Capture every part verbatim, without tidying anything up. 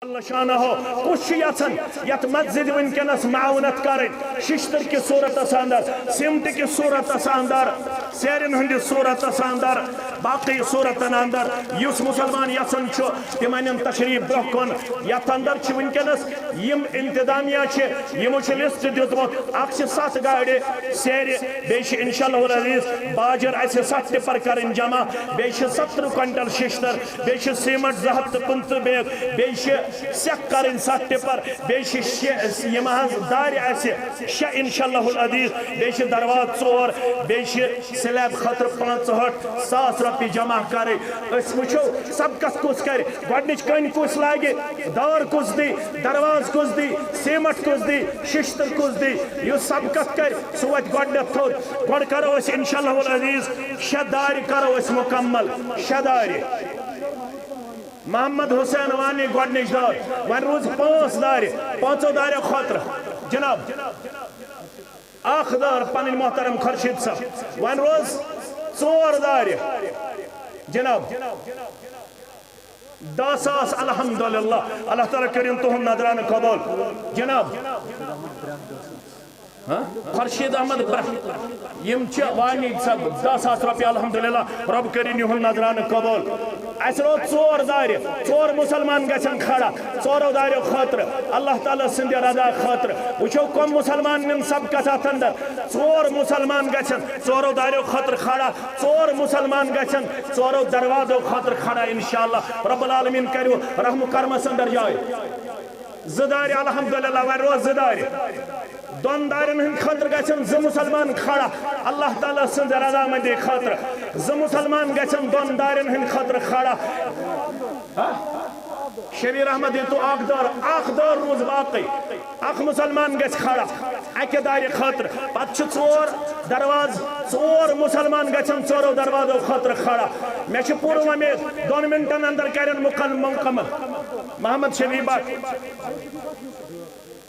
اللہ شانہ کُس چھُ یژھان یتھ مسجد وٕنکیٚنس معاونت کرٕنۍ، ششتر کِس صورتس اندر، سیمٹ کِس صورتس اندر، سیرٮ۪ن ہٕنٛدِس صورتس اندر، باقی صورتن اندر، یُس مسلمان یژھان چھُ تِم انن تشریف برونٛہہ کُن۔ یتھ اندر چھِ وٕنکیٚنس یِم انتظامیہ چھِ، یِمو چھُ لسٹ دیُتمُت، اکھ چھِ ستھ گاڑِ سیرِ، بیٚیہِ چھِ انشاءاللہ العزیز باجر اسہِ ستھ ٹپر کرٕنۍ جمع، بیٚیہِ چھِ ستترٕہ کوینٹل ششتر، بیٚیہِ چھِ سیمٹ زٕ ہتھ تہٕ پٕنٛژٕہ بیگ، بیٚیہِ چھِ سیٚکھ کرٕنۍ ستھ ٹپر، بیٚیہِ چھِ شےٚ، یِم حظ دارِ آسہِ شےٚ انشاءاللہ العزیز، بیٚیہِ چھِ دروازٕ ژور، بیٚیہِ چھِ سلیب خٲطرٕ پانٛژہٲٹھ ساس رۄپیہِ جمع کرٕنۍ۔ أسۍ وٕچھو سبقت کُس کرِ، گۄڈٕنِچ کٔنۍ کُس لاگہِ، دار کُس دی، دروازٕ کُس دی، سیمٹ کُس دی، ششتر کُس دی، یُس سبقت کرِ سُہ وۄتھِ گۄڈٕنیتھ تھوٚد۔ گۄڈٕ کرو أسۍ انشاءاللہ العزیز شےٚ دارِ کرو أسۍ مکمل، شےٚ دارِ۔ محمد حسین وانی گۄڈٕنِچ دار۔ وۄنۍ روٗز پانٛژھ دارِ، پانٛژو داریو خٲطرٕ۔ جناب، اکھ دار پنٕنۍ محترم خورشید صٲب۔ وۄنۍ روٗز ژور دارِ۔ جناب، دَہ ساس، الحمدللہ۔ اللہ تعالیٰ کٔرِن تُہُنٛد نذرانہٕ قبول۔ جناب، ہاں؟ خورشید احمد برٛہ، یِم چھِ وانی صٲب، دَہ ساس رۄپیہِ، الحمدللہ، رۄب کٔرِن یِہُنٛد نذرانہٕ قبول۔ اَسہِ روٗد ژور دارِ، ژور مُسلمان گژھن کھڑا، ژورو داریو خٲطرٕ، اللہ تعالیٰ سٕنٛدِ رضا خٲطرٕ۔ وٕچھو، کۄم مُسلمان نِن سبقت اَتھ اندر۔ ژور مُسلمان گژھن ژورو داریو خٲطرٕ کھڑا، ژور مُسلمان گژھن ژورو دروازو خٲطرٕ کھڑا، انشاءاللہ رب العالمین کَرِ رحم و کرمس اندر جاے۔ زٕ دارِ، الحمدللہ، وۄنۍ روٗز زٕ دارِ۔ دۄن دارٮ۪ن ہٕنٛدِ خٲطرٕ گژھن زٕ مُسلمان کھڑا، اللہ تعالیٰ سٕنٛزِ رضامندی خٲطرٕ۔ زٕ مُسلمان گژھن دۄن دارٮ۪ن ہٕنٛدِ خٲطرٕ کھڑا۔ ہا؟ شبیر احمد، ییٚلہِ تُہۍ اکھ دار، اکھ دار روٗز باقٕے، اکھ مُسلمان گژھِ کھڑا اَکہِ دارِ خٲطرٕ۔ پتہٕ چھِ ژور دروازٕ، ژور مُسلمان گژھن ژورو دروازو خٲطرٕ کھڑا۔ مےٚ چھِ پوٗرٕ وۄمید دۄن منٹن اندر کرن مُکن-، مُکمل۔ محمد شبیر بٹ۔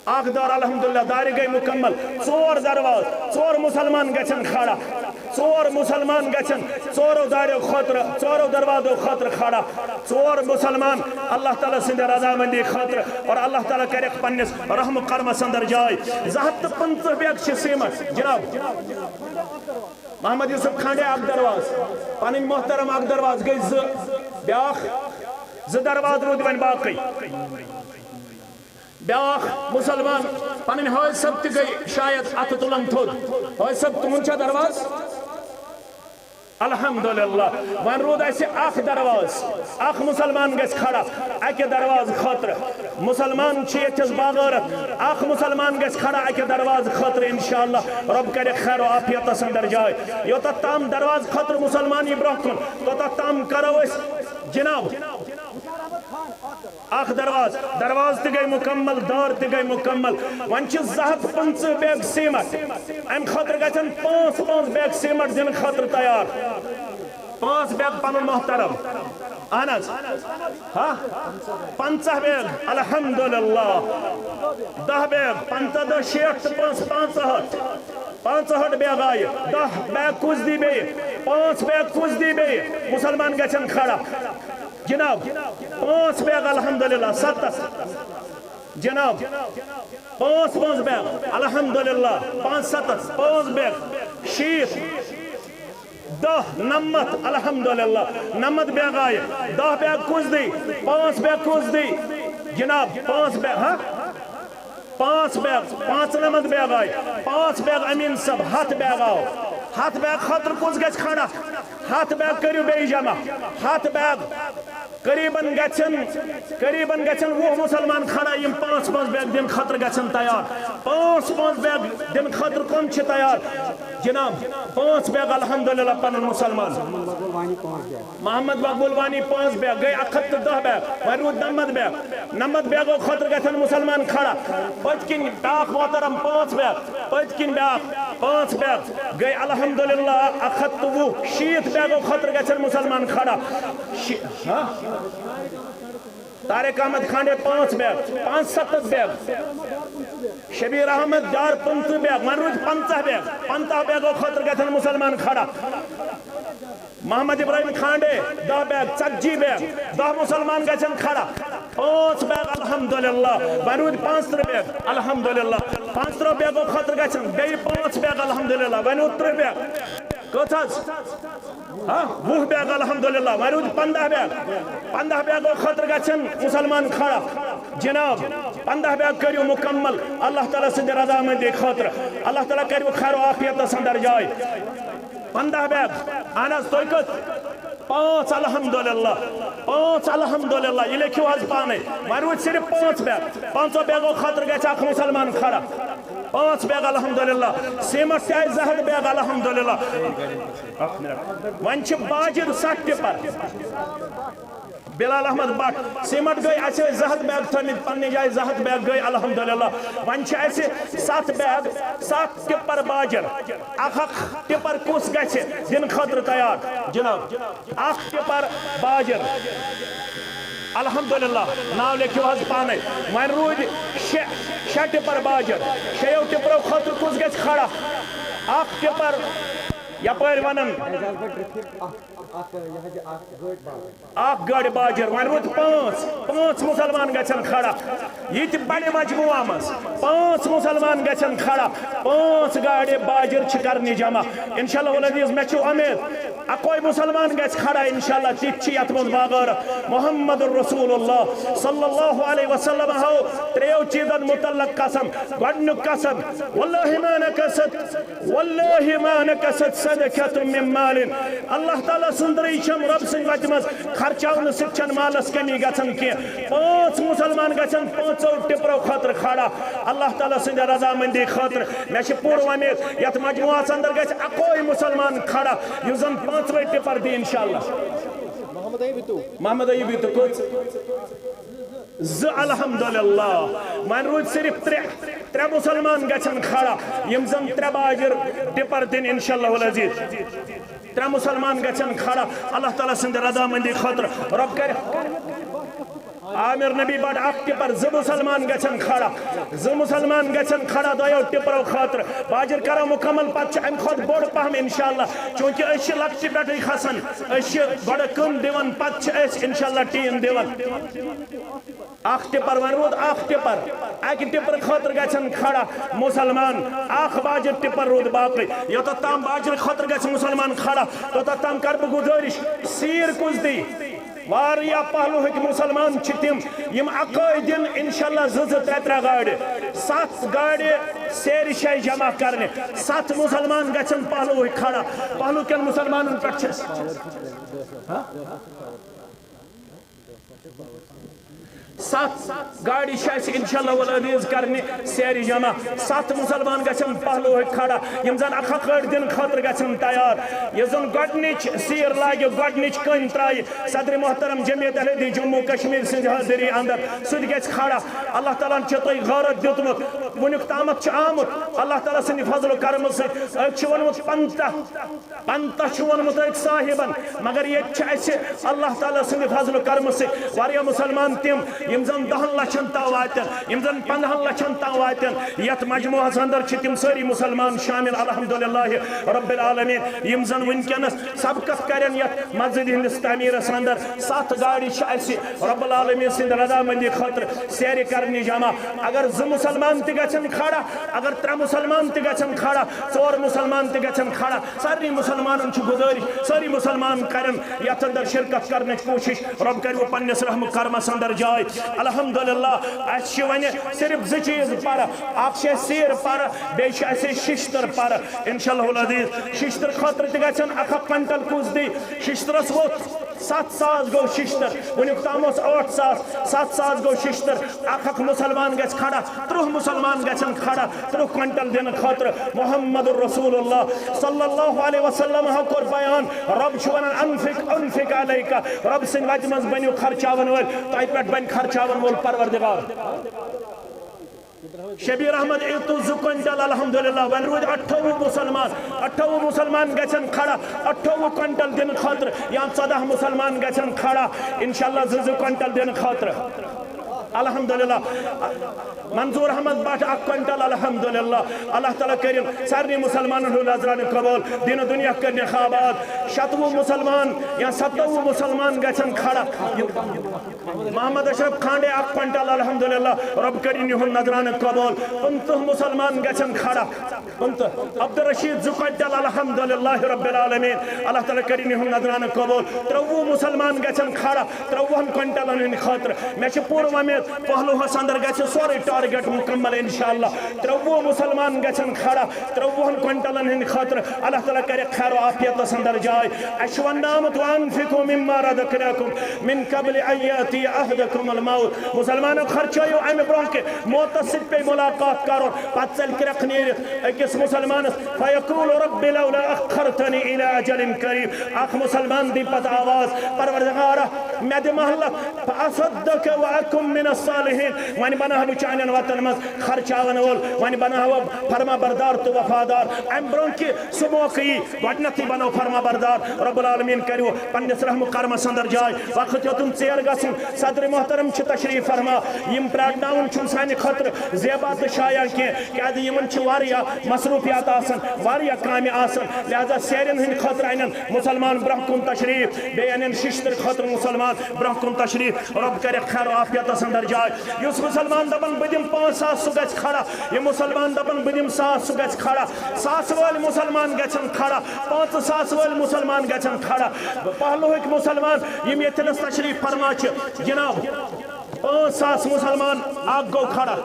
اکھ دار، الحمدللہ، دارِ گٔے مُکمل۔ ژور دروازٕ، ژور مُسلمان گژھن کھڑا۔ ژور مُسلمان گژھن ژورو داریو خٲطرٕ، ژورو دروازو خٲطرٕ کھڑا۔ ژور مُسلمان اللہ تعالیٰ سٕنٛدِ رضامندی خٲطرٕ، اور اللہ تعالیٰ کَرٮ۪کھ پننِس رحم و کرمس اندر جاے۔ زٕ ہتھ تہٕ پٕنٛژٕہ بیگ چھِ سیمٹ، جناب۔ محمد یوسف کھانڈے اکھ دروازٕ، پنٕنۍ محترم اکھ دروازٕ، گٔے زٕ، بیٛاکھ زٕ دروازٕ روٗدۍ وۄنۍ باقٕے۔ بیٛاکھ مُسلمان، پنٕنۍ حٲج صٲب تہِ گٔے شاید اَتھٕ تُلان تھوٚد۔ حٲج صٲب، تُہُنٛد چھا دروازٕ؟ الحمدللہ، وۄنۍ روٗد اَسہِ اکھ دروازٕ، اکھ مُسلمان گژھِ کھڑا اَکہِ دروازٕ خٲطرٕ۔ مُسلمان چھِ ییٚتھس باغٲرتھ، اکھ مُسلمان گژھِ کھڑا اَکہِ دروازٕ خٲطرٕ، انشاءاللہ رۄب کَرِ خیر و عافیتس اندر جاے۔ یوٚتتھ تام دروازٕ خٲطرٕ مُسلمان یی برونٛہہ کُن، توٚتتھ تام کرو أسۍ جناب اکھ دروازٕ، دروازٕ تہِ گٔے مُکمل، دار تہِ گٔے مُکمل۔ وۄنۍ چھِ زٕ ہتھ پٕنٛژٕہ بیگ سیمٹ، امہِ خٲطرٕ گژھن پانٛژھ پانٛژھ بیگ سیمٹ دِنہٕ خٲطرٕ تیار۔ پانٛژھ بیگ پنُن محترم، اہن حظ، ہا، پنٛژاہ بیگ، الحمدللہ، دَہ بیگ، پنٛژاہ، دَہ، شیٹھ تہٕ پانٛژھ، پانٛژہٲٹھ، پانٛژہٲٹھ بیگ آیہِ، دَہ بیگ کُس دی بیٚیہِ؟ پانٛژھ بیگ کُس دی بیٚیہِ؟ مُسلمان گژھن کھڑا۔ جناب، پانٛژھ بیگ الحمدللہ، ستتھ۔ جناب، پانٛژھ پانٛژھ بیگ الحمدللہ، پانٛژھ ستتھ، پانٛژھ بیگ، شیٖتھ، دَہ، نَمَتھ، الحمدللہ، نَمَتھ بیگ آیہِ۔ دَہ بیگ کُس دی؟ پانٛژھ بیگ کُس دی؟ جناب، پانٛژھ بیگ، ہا؟ پانٛژھ بیگ، پانٛژنَمَتھ بیگ آیہِ۔ پانٛژھ بیگ امین صٲب، ہَتھ بیگ آو۔ ہَتھ بیگ خٲطرٕ کُس گژھِ کھڑا؟ ہَتھ بیگ کٔرِو بیٚیہِ جمع۔ ہَتھ بیگ قریباً گژھن، قریباً گژھن وُہ مُسلمان کھڑا، یِم پانٛژھ پانٛژھ بیگ دِنہٕ خٲطرٕ گژھن تیار۔ پانٛژھ پانٛژھ بیگ دِنہٕ خٲطرٕ کٕم چھِ تیار؟ جناب، پانٛژھ بیگ الحمدللہ پنُن مُسلمان۔ محمد مقبول وانی پانٛژھ بیگ، گٔے اَکھ ہَتھ تہٕ دَہ بیگ، وۄنۍ روٗد نَمَتھ بیگ۔ نَمَتھ بیگو خٲطرٕ گژھن مُسلمان کھڑا۔ پٔتۍ کِنۍ بیٛاکھ محترم پانٛژھ بیگ، پٔتۍ کِنۍ بیٛاکھ پانٛژھ بیگ، گٔے الحمدللہ اَکھ ہَتھ تہٕ وُہ۔ شیٖتھ بیگو خٲطرٕ گژھن مُسلمان کھڑا۔ شی-، ہاں؟ طارق احمد کھانڈے پانٛژھ بیگ، پانٛژھ ستتھ بیگ۔ شبیر احمد ڈار پٕنٛژٕہ بیگ، وۄنۍ روٗدۍ پنٛژاہ بیگ۔ پنٛژاہ بیگو خٲطرٕ گژھن مُسلمان کھڑا۔ محمد ابراہیم کھانڈے دَہ بیگ، ژتجی بیگ، دَہ مُسلمان گژھن کھڑا۔ پانٛژھ بیگ الحمدللہ، وۄنۍ روٗدۍ پانٛژھ ترٕٛہ بیگ الحمدللہ۔ پانٛژھ ترٕٛہ بیگو خٲطرٕ گژھن بیٚیہِ پانٛژھ بیگ الحمدللہ، وۄنۍ روٗد ترٕٛہ بیگ۔ کٔژ حظ؟ ہاں، وُہ بیگ الحمدللہ، وۄنۍ روٗدۍ پنٛداہ بیگ۔ پنٛداہ بیگو خٲطرٕ گژھن مُسلمان کھڑا۔ جناب، پنٛداہ بیگ کٔرِو مُکمل اللہ تعالیٰ سٕنٛدِ رضامندی خٲطرٕ۔ اللہ تعالیٰ کٔرِو خیر و عافیتس اندر جاے۔ پنٛداہ بیگ، اہن حظ، تُہۍ کٔژ؟ پانٛژھ الحمدللہ، پانٛژھ الحمدللہ، یہِ لیکھِو حظ پانے۔ وۄنۍ روٗدۍ صرف پانٛژھ بیگ، پانٛژو بیگو خٲطرٕ گژھِ اکھ مُسلمان کھڑا۔ پانٛژھ بیگ الحمدللہ، سیمٹ تہِ آسہِ زٕ ہتھ بیگ الحمدللہ۔ اکھ منٹ۔ وۄنۍ چھِ باجر ستھ ٹِپر۔ بلال احمد بٹ، سیمٹ گٔے، اَسہِ ٲسۍ زٕ ہتھ بیگ تھٲومٕتۍ پننہِ جایہِ، زٕ ہتھ بیگ گٔے الحمدللہ۔ وۄنۍ چھِ اَسہِ ستھ بیگ، ستھ ٹِپر باجر۔ اکھ اکھ ٹِپر کُس گژھِ دِنہٕ خٲطرٕ تیار؟ جناب، اکھ ٹِپر باجر۔ الحمدللہ، ناو لیکھِو حظ پانے۔ وۄنۍ روٗدۍ شےٚ، شےٚ ٹِپر باجر۔ شیٚیو ٹِپرو خٲطرٕ کُس گژھِ کھڑا؟ اکھ ٹِپر، یپٲرۍ ونان۔ اکھ گٲڑۍ باجر، وۄنۍ روٗدۍ پانٛژھ، پانٛژھ مُسلمان گژھن کھڑا۔ یہِ تہِ بڑِ مجموعہ منٛز پانٛژھ مُسلمان گژھن کھڑا۔ پانٛژھ گاڑِ باجر چھِ کرنہِ جمع۔ انشاءاللہ العزیز، مےٚ چھِ اُمید اکوے مُسلمان گژھِ کھڑا انشاءاللہ، تِتھۍ چھِ یتھ منٛز باغٲر۔ محمد رسول اللہ صلی اللہ علیہ وسلم ہو ترٛیو چیٖزن متعلق قسم۔ گۄڈٕنیُک قسم، واللہ ما نقصت، واللہ ما نقصت صدقۃ من مال۔ اللہ تعالیٰ سُنٛد رٔچھم، رۄب سٕنٛدِ وتہِ منٛز خرچاونہٕ سۭتۍ چھنہٕ مالس کمی گژھان کینٛہہ۔ پانٛژھ مُسلمان گژھن پانٛژو ٹِپرو خٲطرٕ کھڑا اللہ تعالیٰ سٕنٛدِ رضامندی خٲطرٕ۔ مےٚ چھِ پوٗرٕ وۄمید یتھ مجموعس اندر گژھِ اکوے مُسلمان کھڑا یُس زن پانٛژوے ٹِپر دِیہِ انشاءاللہ۔ محمد ایوبی تہٕ کٔژ؟ زٕ الحمدللہ۔ وۄنۍ روٗدۍ صرف ترٛےٚ، ترٛےٚ مُسلمان گژھن کھڑا یِم زن ترٛےٚ باجر ٹِپر دِن انشاءاللہ العزیز۔ ترٛےٚ مُسلمان گژھن کھڑا اللہ تعالیٰ سٕنٛدِ رضامندی خٲطرٕ۔ رۄب کرِ عامر نبی بٹ اکھ ٹِپر، زٕ مُسلمان گژھن کھڑا، زٕ مُسلمان گژھن کھڑا دۄیو ٹِپرو خٲطرٕ۔ باجر کرو مُکمل، پتہٕ چھُ امہِ کھۄتہٕ بوٚڑ پہم انشاءاللہ، چونکہ أسۍ چھِ لۄکٹہِ پٮ۪ٹھٕے کھسان، أسۍ چھِ گۄڈٕ کٕم دِوان، پتہٕ چھِ أسۍ انشاءاللہ ٹیٖن دِوان۔ اکھ ٹِپر، وۄنۍ روٗد اکھ ٹِپر، اکہِ ٹِپرٕ خٲطرٕ گژھن کھڑا مُسلمان، اکھ باجر ٹِپر روٗد باقٕے۔ یوٚتتھ تام باجرٕ خٲطرٕ گژھِ مُسلمان کھڑا، توٚتتھ تام کرٕ بہٕ گُزٲرِش، سیٖر کُس دی؟ واریاہ پہلوٕکۍ مُسلمان چھِ تِم، یِم اکٲے دِن انشاءاللہ زٕ زٕ ترٛےٚ ترٛےٚ گاڑِ، ستھ گاڑِ سیرِ چھِ اَسہِ جمع کرنہِ۔ ستھ مُسلمان گژھن پہلوٕکۍ کھڑا، پہلوٕکٮ۪ن مُسلمانن پٮ۪ٹھ چھِ ستھ گاڑِ چھِ اَسہِ انشاءاللہ والعزیز کرنہِ سیرِ جمع۔ ستھ مُسلمان گژھن پہلوٕکۍ کھڑا، یِم زن اکھ اکھ گٲڑۍ دِنہٕ خٲطرٕ گژھن تیار۔ یُس زن گۄڈٕنِچ سیٖر لاگہِ، گۄڈٕنِچ کٔنۍ ترایہِ صدر محترم جمعیت اہل حدیث جموں کشمیر سٕنٛزِ حٲضری اندر، سُہ تہِ گژھِ کھڑا۔ اللہ تعالیٰ ہن چھُ تۄہہِ غٲرت دیُتمُت، وُنیُک تامتھ چھُ آمُت اللہ تعالیٰ سٕنٛدِ فضل و کرمہٕ سۭتۍ۔ أکۍ چھُ ووٚنمُت پنٛژاہ، پنٛژاہ چھُ ووٚنمُت أکۍ صاحبن، مگر ییٚتہِ چھِ اَسہِ اللہ تعالیٰ سٕنٛدِ فضل و کرمہٕ سۭتۍ واریاہ مُسلمان تِم، یِم زن دَہن لچھن تام واتن، یِم زن پنٛدہن لچھن تام واتن۔ یتھ مجموعس اندر چھِ تِم سٲری مُسلمان شٲمِل، الحمدللہ رب العالمین، یِم زن وٕنکیٚنس سبقت کرن یتھ مسجد ہٕنٛدِس تعمیرس اندر۔ ستھ گاڑِ چھِ اسہِ رب العالمین سٕنٛدِ رضامندی خٲطرٕ سیرِ کرنہِ جمع۔ اگر زٕ مُسلمان تہِ گژھن کھڑا، اگر ترٛےٚ مُسلمان تہِ گژھن کھڑا، ژور مُسلمان تہِ گژھن کھڑا، سارنٕے مُسلمانن چھُ گُزٲرِش، سٲری مُسلمان کرن یتھ اندر شرکت کرنٕچ کوٗشش۔ رب کرِ وۄنۍ پننِس رحم و کرمس اندر جاے۔ الحمدللہ، اسہِ چھِ وۄنۍ صرف زٕ چیٖز پرٕ، اکھ چھِ اسہِ سیٖر پرٕ، بیٚیہِ چھِ اسہِ ششتٕر پرٕ۔ انشاءاللہ العزیز، ششتٕر خٲطرٕ تہِ گژھن اکھ اکھ کوینٹل کُس دی۔ ششتٕرس ووٚتھ ستھ ساس گوٚو ششتٕر، وٕنیُک تام اوس ٲٹھ ساس، ستھ ساس گوٚو ششتٕر۔ اکھ اکھ مُسلمان گژھِ کھڑا، ترٕٛہ مُسلمان گژھن کھڑا، ترٕٛہ کوینٹل دِنہٕ خٲطرٕ۔ محمد رسول اللہ صلی اللہ علیہ وسلم ہو کوٚر بیان، رب چھُ ونان، "انفق، انفق علیک"، رب سٕنٛدِ وتہِ منٛز بٔنِو خرچاون وٲلۍ، تۄہہِ پٮ۪ٹھ بنہِ خرچاون وول پروردگار۔ شبیر احمد، یہِ تُل زٕ کوینٹل، الحمدللہ، وۄنۍ روٗدۍ اَٹھووُہ مُسلمان، اَٹھووُہ مُسلمان گژھن کھڑا، اَٹھووُہ کوینٹل دِنہٕ خٲطرٕ، یا ژۄداہ مُسلمان گژھن کھڑا، انشاءاللہ، زٕ زٕ کوینٹل دِنہٕ خٲطرٕ۔ الحمدللہ۔ منظور احمد بٹ اکھ کوئنٹل، الحمدللہ۔ اللہ تعالیٰ کٔرِن سارنٕے مسلمانن ہُنٛد نذرانہٕ قبول، دین و دنیا کٔرِنَکھ آباد۔ شتوُہ مسلمان یا ستوُہ مسلمان گژھن کھڑا۔ محمد اشرف کھانڈے اکھ کوئنٹل، الحمدللہ۔ رب کٔرِن یِہُنٛد نذرانہٕ قبول۔ پٕنٛژٕہ مسلمان گژھن کھڑا۔ پٕنٛژٕہ۔ عبدالرشید زٕ کوئنٹل، الحمدللہ رب العالمین۔ اللہ تعالیٰ کٔرِن یِہُنٛد نذرانہٕ قبول۔ ترٛوٚوُہ مسلمان گژھن کھڑا ترٛوٚوُہن کوئنٹلن ہٕنٛدِ خٲطرٕ۔ مےٚ چھِ پوٗرٕ وۄمید پہلوہس اندر گژھِ سورُے ٹارگیٹ مکمل انشاءاللہ۔ ترٛوٚوُہ مسلمان گژھن کھڑا ترٛوٚوُہن کوئنٹلن ہٕنٛدِ خٲطرٕ۔ اللہ تعالیٰ کرِ خیر و عافیتس اندر جاے۔ اَسہِ چھُ وننہٕ آمُت، "وانفقوا مما رزقناکم من قبل ان یاتی احدکم الموت۔" مسلمانو، خرچٲیِو امہِ برونٛہہ کہِ موتس سۭتۍ پیٚیہِ ملاقات کرُن، پتہٕ ژلہِ کرٛکھ نیٖرِتھ أکِس مسلمانس، "فیقول رب لولا اخرتنی الی اجل قریب۔" اکھ مسلمان دی پتہٕ آواز، "پروردگارا، مےٚ دِ مہلت، فاصدق واکن من الصالحین۔" وۄنۍ بناو بہٕ چانٮ۪ن وتن منٛز خرچاون وول، وۄنۍ بناو بہٕ فرما بردار تہٕ وفادار۔ امہِ برونٛہہ کہِ سُہ موقعہٕ یی، گۄڈٕنیتھٕے بنو فرما بردار۔ رب العالمین کٔرِو پننِس رحم و کرمس اندر جاے۔ وقت یوتن ژیر گژھُن، صدر محترم چھِ تشریف فرما۔ یِم پرٛاٹناوُن چھُنہٕ سانہِ خٲطرٕ زیبا تہٕ شایان کینٛہہ، کیازِ یِمن چھِ واریاہ مصروفیات آسان، واریاہ کامہِ آسان، لہذا سیرٮ۪ن ہٕنٛدِ خٲطرٕ انن مسلمان برونٛہہ کُن تشریف، بیٚیہِ انن ششتٕر خٲطرٕ مسلمان برونٛہہ کُن تشریف۔ رب کرِ خیر و عافیتس اندر جاے۔ یُس مسلمان دپان، "بہٕ دِمہٕ پانٛژھ ساس"، سُہ گژھِ کھڑا۔ یِم مسلمان دپان، "بہٕ دِمہٕ ساس"، سُہ گژھِ کھڑا۔ ساسہٕ وٲلۍ مسلمان گژھن کھڑا، پانٛژھ ساس وٲلۍ مسلمان گژھن کھڑا۔ پہلوہٕکۍ مسلمان یِم ییٚتھٮ۪نس تشریف فرما چھِ، جناب، پانٛژھ ساس مسلمان اکھ گوٚو کھڑا۔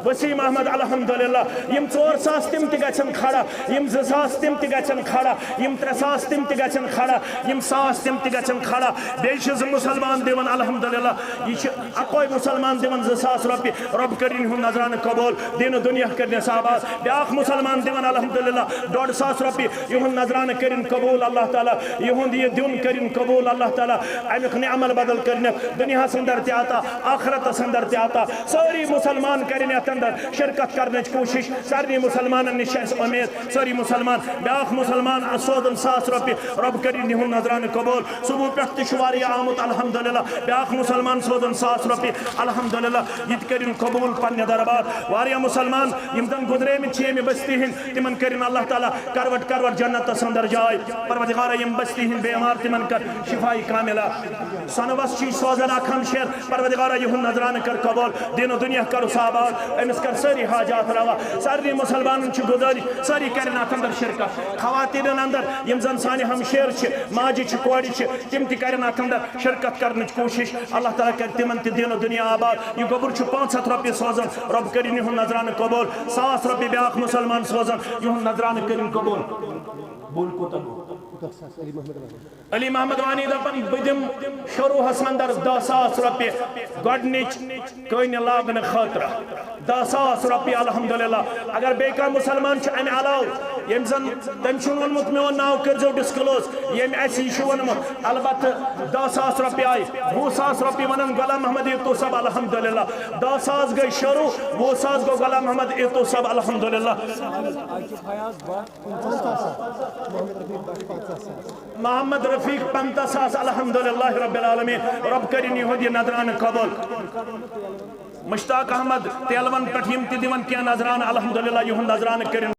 وسیم احمد الحمدللہ، یِم ژور ساس تِم تہِ گژھن کھڑا، یِم زٕ ساس تِم تہِ گژھن کھڑا، یِم ترٛےٚ ساس تِم تہِ گژھن کھڑا، یِم ساس تِم تہِ گژھن کھڑا۔ بیٚیہِ چھِ زٕ مسلمان دِوان الحمدللہ، یہِ چھِ اکوے مسلمان دِوان زٕ ساس رۄپیہِ۔ رب کٔرِن یِہُنٛد نذرانہٕ قبول، دین و دنیا کٔرِنَس آباد۔ بیٛاکھ مسلمان دِوان الحمدللہ ڈۄڈ ساس رۄپیہِ، یِہُنٛد نذرانہٕ کٔرِن قبول اللہ تعالیٰ، یِہُنٛد یہِ دیُن کٔرِن قبول اللہ تعالیٰ، اَمیُک نعمل بدل کٔرِنَکھ دُنیاہَس اندر تہِ عطا، آخرتَس اندر تہِ عطا۔ سٲری مسلمان کٔرِن یَتھ اندر شرکت کرنٕچ کوٗشِش، سارنٕے مسلمانَن نِش چھِ اَسہِ اُمید۔ سٲری مسلمان، بیٛاکھ مسلمان سوزن ساس رۄپیہِ، رب کٔرِن یِہُنٛد نذرانہٕ قبول۔ صبح پٮ۪ٹھ تہِ چھُ واریاہ آمُت الحمدللہ، بیٛاکھ مسلمان سوزن ساس رۄپیہِ الحمدللہ، یہِ تہِ کٔرِن قبول پننہِ دربار۔ واریاہ مسلمان یِم زن گُزریمٕتۍ چھِ ییٚمہِ بستی ہٕنٛدۍ، تِمن کٔرِن اللہ تعالیٰ کروٹ کروٹ جنتس اندر جاے۔ پروردگارا، یِم بستی ہٕنٛدۍ بیمار تِمن کر شفاء کاملہ۔ سۄنہٕ وس چھِ سوزان اکھ ہمشیر، پروردگارا، یِہُنٛد نذرانہٕ کر قبول، دین و دنیا کرُس آباد، أمِس کر سٲری حاجات روا۔ سارنٕے مسلمانن چھِ گُزٲرِش، سٲری کرن اتھ اندر شرکت۔ خواتیٖنن اندر یِم زن سانہِ ہمشیر چھِ، ماجہِ چھِ، کورِ چھِ، تِم تہِ کرن اتھ اندر شرکت کرنٕچ کوٗشِش۔ اللہ تعالیٰ کرِ تِمن تہِ دین و دنیا آباد۔ یہِ گوٚبُر چھُ پانٛژھ ہتھ رۄپیہِ سوزان، رب کٔرِن یِہُنٛد نذرانہٕ قبول۔ ساس رۄپیہِ بیٛاکھ مسلمان سوزان، یِہُنٛد نذرانہٕ کٔرِن قبول۔ بول کوٗتاہ گوٚو؟ علی محمد وانی دپان، بہٕ دِمہٕ شروٗعس اندر دَہ ساس رۄپیہِ گۄڈٕنِچ کٲنہِ لاگنہٕ خٲطرٕ۔ دَہ ساس رۄپیہِ، الحمدللہ۔ اگر بیٚیہِ کانٛہہ مسلمان چھُ امہِ علاوٕ، ییٚمۍ زن تٔمۍ چھُنہٕ ووٚنمُت، "میون ناو کٔرۍزیو disclose"، ییٚمۍ اسہِ یہِ چھُ ووٚنمُت، البتہٕ دَہ ساس رۄپیہِ آیہِ، وُہ ساس رۄپیہِ ونان غلام محمد ایتو صٲب، الحمدللہ۔ دَہ ساس گٔے شروٗع، وُہ ساس گوٚو غلام محمد ایتو صٲب، الحمدللہ۔ محمد رفیق پنٛژاہ ساس، الحمدللہ رب العالمین، رب کٔرِن یِہُنٛد یہِ نذرانہٕ قبول۔ مشتاق احمد تیلون پٮ۪ٹھ یِم تہِ دِوان کینٛہہ نذرانہٕ، الحمدللہ یِہُنٛد نذرانہٕ کٔرِن۔